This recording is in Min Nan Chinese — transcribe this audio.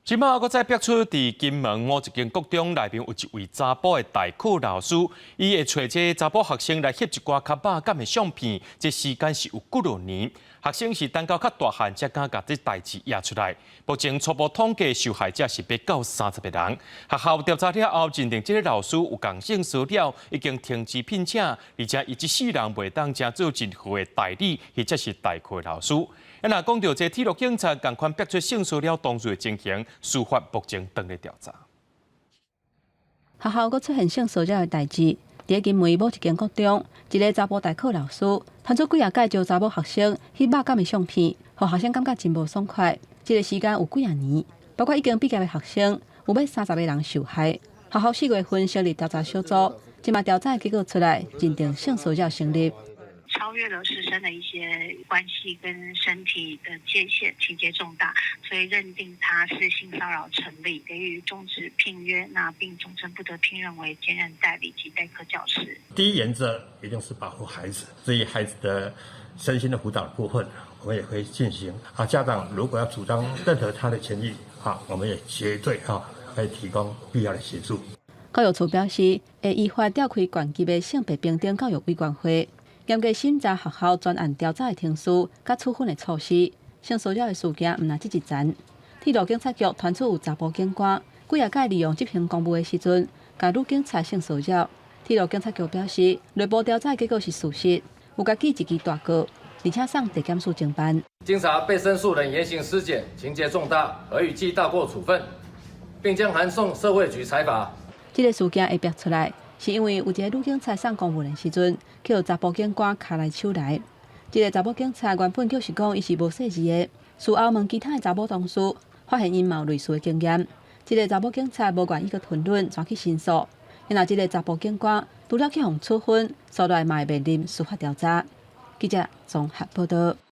這擺閣再爆出佇金門某一間國中內面有一位查埔的代課老師，伊會揣這查埔學生來翕一寡較肉感的相片，這時間是有幾落年。學生是等到較大漢才敢共這代誌掖出來。目前初步統計受害者是欲到30個人。學校調查了後，認定這个老師有共性騷擾，已經停止聘請，而且伊這世人袂當成做任何的代理或者是代課老師。啊，若講著這鐵路警察仝款爆出性騷擾同事的情形，司法目前正咧調查。學校閣出現性騷擾的代誌，佇金門某一間國中，一个查埔代課老師，傳出幾仔擺招查某學生翕肉感的相片，予學生感覺真無爽快。這个時間有幾仔年，包括已經畢業的學生，有欲30個人受害。學校4月份成立調查小組，這馬調查的結果出來，認定性騷擾成立。超越了師生的一些關係跟身體的界限，情節重大，所以認定他是性騷擾成立，給予終止聘約，那並終身不得聘任為兼任代理及代課教師。第一原則一定是保護孩子，至於孩子的身心的輔導部分，我們也會進行。啊，家長如果要主張任何他的權益，啊，我們也絕對哈會提供必要的協助。教育處表示，會依法召開縣級的性別平等教育委員會。嚴格審查學校專案調查的程序佮處分的措施，性騷擾的事件毋但這一層。鐵路警察局傳出有查埔警官幾仔擺利用執行公務的時陣，共女警察性騷擾。鐵路警察局表示，內部調查結果是事實，有共記一支大過，而且送地檢署偵辦。經查被申訴人言行失檢，情節重大，核予記大過處分，並將函送社會局裁罰。這个事件會爆出來，是因為有一个女警察送公務員時陣，去予查埔警官跤來手來。這个查某警察原本就是講伊是無細膩的，事後問其他的查某同事，發現𪜶嘛有類似的經驗。這个查某警察無願意閣吞忍，轉去申訴。然後這个查埔警官除了去予處分，煞來嘛會面臨司法調查。記者綜合報道。